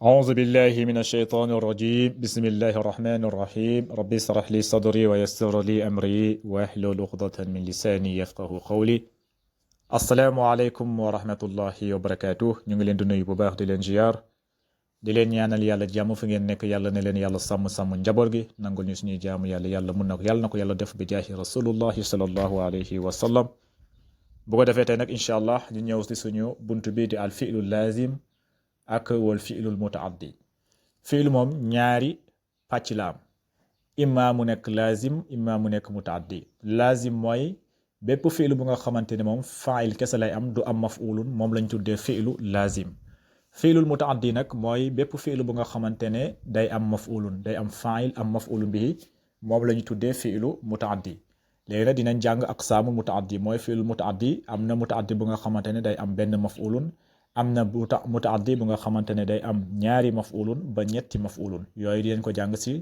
أعوذ بالله من الشيطان الرجيم بسم الله الرحمن الرحيم ربي اشرح لي صدري ويسر لي أمري واحلل عقدة من لساني يفقه قولي السلام عليكم ورحمة الله وبركاته ñu ngi leen di nuyu bu baax di leen ziar di leen ñaanal yàlla jàmm fi ngeen nekk yàlla ne leen yàlla sàmm njaboot gi nangul ñu suñuy jaamu yàlla mun na ko yàlla na ko yàlla def bi jaahi rasulullahi sallallahu alayhi wa sallam bu ko defee tey nag incha allah ñu ñëw si suñu buntu bi di al fi'lu lazim ak wal fi'lul mutaaddi fiil moom ñaari pàcc la am imma mu nekk laazim imma mu nekk mutaaddi laazim mooy bépp fiilu bu nga xamante ne moom faayil kese lay am du am maf'ulun moom lañ tuddee fiilu laazim fiilul mutaaddi nag mooy bépp fiilu bu nga xamante ne day am maf'ulun day am faayil am maf'ulun bihi moom la ñu tuddee fiilu mutaaddi léegi nag dinañ jàng aqsaamul mutaaddi mooy fiilul mutaaddi am na mutaaddi bu nga xamante ne day am benn maf'ulun am na mutaaddi bu nga xamante ne day am ñaari maf'ulun ba ñetti maf'ulun yooyu dinañ ko jàng si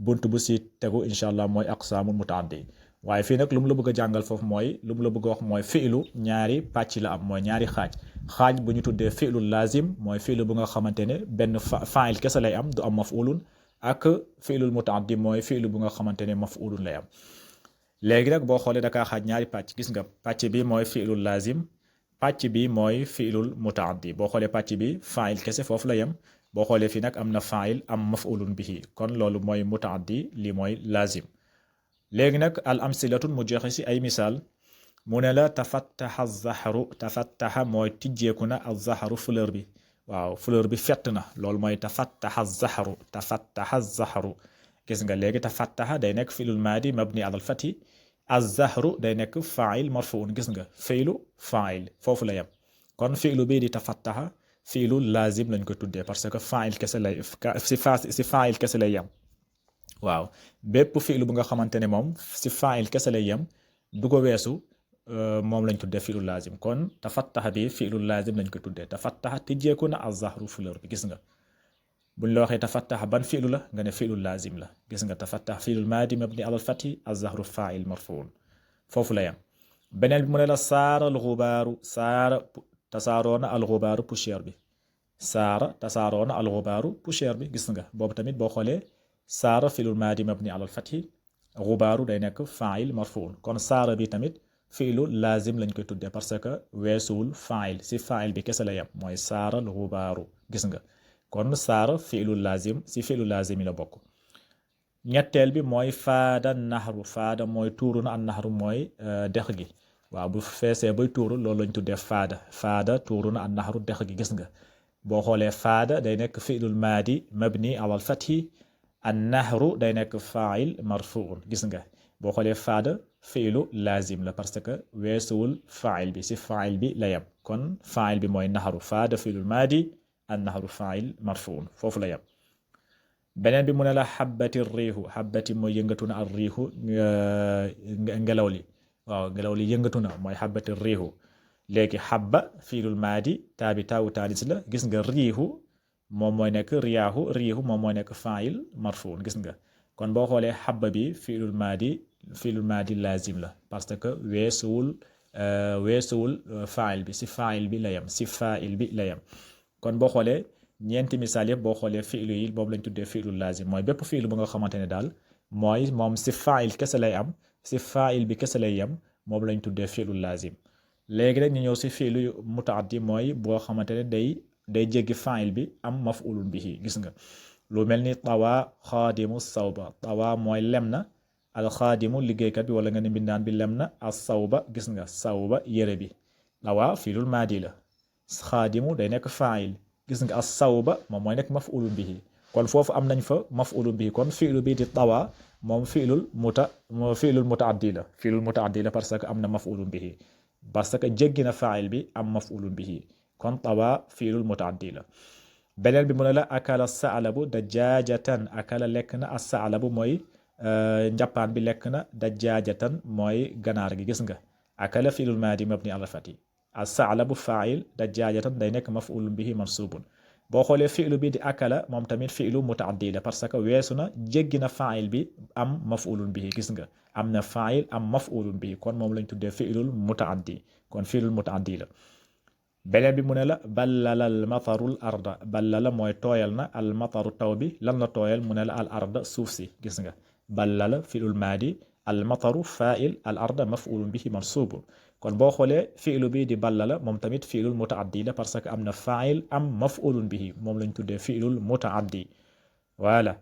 bunt bu si tegu incha allah mooy aqsaamul mutaaddi waaye fii nag lu mu la bëgg a jàngal foofu mooy lu mu la bëgg a wax mooy fiilu ñaari pàcc la am mooy ñaari xaaj bu ñu tuddee fiilu lazim mooy fiilu bu nga xamante ne benn faayil kese lay am du am maf'ulun ak fiilul mutaaddi mooy fiilu bu nga xamante ne maf'ulun lay am léegi nag boo xoolee dakaa xaaj ñaari pàcc gis nga pàcc bi mooy fiilul lazim pàcc bi mooy fiilul mutaaddi boo xoolee pàcc bi faayil kese foofu la yem boo xoolee fii nag am na faayil am maf'ulun bihi kon loolu mooy mutaaddi lii mooy lazim léegi nag al amsilatun mu joxe si ay misaal mu ne la tafattaha zahru tafattaha mooy tijjeeku na al zahru fleur bi waaw fleur bi fett na loolu mooy tafattaha zahru gis nga léegi tafattaha day nekk fiilul maadi mabni alal fati az-zahru day nekk faayil marfuun gis nga fiilu faayil foofu la yem kon fiilu bii di tafattaha fiilu laazim lañ ko tuddee parce que faayil kese lay si faayil kese lay yem waaw bépp fiilu bu nga xamante ne moom si faayil kese lay yem du ko weesu moom lañ tuddee fiilu laazim kon tafattaha bi fiilu laazim lañ ko tuddee tafattaha tijjeeku na az-zahru fleur bi gis nga buñ la waxee tafattaha ban fiilu la nga ne fiilu laazim la gis nga tafattaha fiilul maadi mabni alal fati az-zahru faa'il marfuun foofu la yam beneen bi mu ne la saara al-ghubaaru saara tasaaroona al-ghubaaru poussière bi saara tasaaroona al-ghubaaru poussière bi gis nga boobu tamit boo xoolee saara fiilul maadi mabni alal fati ghubaaru day nekk faa'il marfuun kon saara bi tamit fiilu laazim lañ koy tuddee parce que weesuwul faa'il si faa'il bi kese la yam mooy saara al-ghubaaru gis nga kon saara fiilu laazim si fiilu laazim yi la bokk ñetteel bi mooy faada naxaru faada mooy tuuru na an naxaru mooy dex gi waaw bu feesee bay tuuru loolu lañ tuddee faada tuuru na an naxaru dex gi gis nga boo xoolee faada day nekk fiilul maadi mabni alal fathi an naxaru day nekk faayil marfuun gis nga boo xoolee faada fiilu laazim la parce que weesuwul faayil bi si faayil bi la yem kon faayil bi mooy naxaru faada fiilul maadi an naxaru faayil marfuun foofu la yem beneen bi mu ne la xabbati riixu xabbati mooy yëngatu na al riixu ngelaw li waaw ngelaw li yëngatu na mooy xabbati riixu léegi xabba fiilul maadi taabi taawu taanis la gis nga riixu moom mooy nekk riyaaxu riixu moom mooy nekk faayil marfuun gis nga kon boo xoolee xabba bi fiilul maadi laazim la parce que weesuwul faayil bi si faayil bi la yem si faayil bi la yem kon boo xoolee ñeenti misaal yëpp boo xoolee fiilu yi boobu lañ tuddee fiilu laazim mooy bépp fiilu bu nga xamante ne daal mooy moom si faayil kese lay am si faayil bi kese lay yem moom lañ tuddee fiilu laazim léegi rek ñu ñëw si fiilu mutaaddi mooy boo xamante ne day jéggi faayil bi am maf'ulun bihi gis nga lu mel ni tawa xaadimu sawba tawa mooy lem na alxaadimu liggéeykat bi wala nga ne mbindaan bi lem na as sawba gis nga sawba yére bi tawa fiilul maadi la xaadimu day nekk faayil gis nga as sawba moom mooy nekk maf'ulun bihi kon foofu am nañ fa maf'ulun bihi kon fiilu bii di tawa moom fiilul mutaaddi la fiilul mutaaddi la parce que am na maf'ulun bihi parce que jéggi na faayil bi am maf'ulun bihi kon tawa fiilul mutaaddi la beneen bi mu ne la akala saalabu dajaajatan akala lekk na as saalabu mooy njàppaan bi lekk na dajaajatan mooy ganaar gi gis nga akala fiilul maadi mabni ala fati as-saalabu faayil dajaajatan day nekk maf'ulun bihi mansubun boo xoolee fiilu bi di akala moom tamit fiilu mutaaddi la parce que weesu na jéggi na faayil bi am maf'ulun bihi gis nga am na faayil am maf'ulun bihi kon moom lañ tuddee fiilul mutaaddi kon fiilul mutaaddi la beneen bi mu ne la ballala al matarul arda ballala mooy tooyal na al mataru taw bi lan la tooyal mu ne la al arda suuf si gis nga ballala fi'lul maadi al mataru fa'il al arda maf'ulun bihi mansubun kon boo xoolee fi'lu bi di ballala moom tamit fi'lul mutaaddi la parce que am na fa'il am maf'ulun bihi moom lañ tuddee fi'lul mutaaddi voilà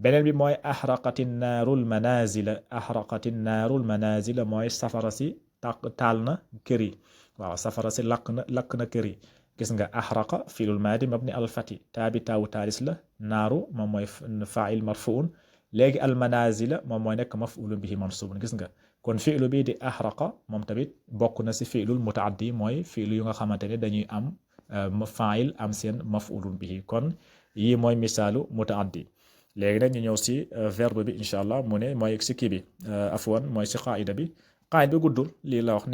beneen bi mooy ahraqati naarul manazila ahraqati naarul manazila mooy safara si taal na kër yi waaw safara si lakk na kër yi gis nga ahraqa fiilul maadi mabni al fati taabi taawu taalis la naaru moom mooy fa'il marfuun léegi al manazila moom mooy nekk maf'ulun bihi mansubun gis nga kon fiilu bii di ahraqa moom tamit bokk na si fiilul mutaaddi mooy fiilu yu nga xamante ne dañuy am fa'il am seen maf'ulun bihi kon yii mooy misaalu mutaaddi léegi nag ñu ñëw si verbe bi incha allah mu ne mooy si kii bi afwan mooy si qaida bi qaida bi guddul lii la wax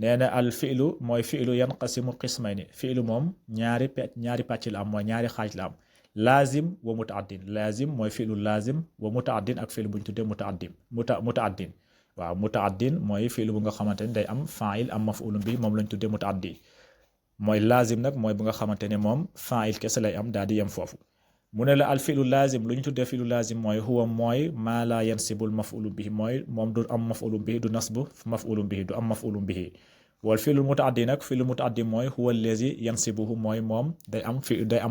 nee na al fi'lu mooy fi'lu yanqasimu qismayni fi'lu moom ñaari pàcc la am mooy ñaari xaaj la am laazim wa mutaaddin laazim mooy fi'lu laazim wa mutaaddin ak fi'lu bu ñu tuddee mutaaddin waaw mutaaddin mooy fi'lu bu nga xamante ne day am fa'il am maf'ulun bi moom lañ tuddee mutaaddi mooy laazim nag mooy bu nga xamante ne moom fa'il kese lay am daal di yem foofu mu ne la al fi'lu laazim lu ñu tuddee fi'lu laazim mooy huwa mooy maa laa yansibul maf'ulun bihi mooy moom du am maf'ulun bihi du nasbu maf'ulun bihi du am maf'ulun bihi wal fi'lu mutaaddi nag fi'lu mutaaddi mooy huwa allazi yansibuhu mooy moom day am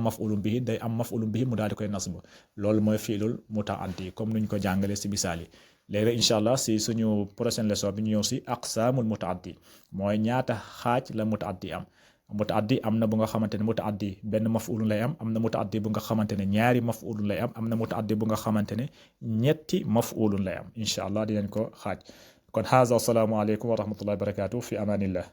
maf'ulun bihi day am maf'ulun bihi mu daal di koy nasbu loolu mooy fi'lul mutaaddi comme nuñ ko jàngalee si misaal yi léegi incha allah si suñu prochaine leçon bi ñu ñëw si aqsaamul mutaaddi mooy ñaata xaaj la mutaaddi am mutaaddi am na bu nga xamante ne mutaaddi benn maf'ulun lay am na mutaaddi bu nga xamante ne ñaari maf'ulun lay am na mutaaddi bu nga xamante ne ñetti maf'ulun lay am incha allah dinañ ko xaaj kon haza assalaamu aleykum wa rahmatullahi wa barakatuh fi amanillah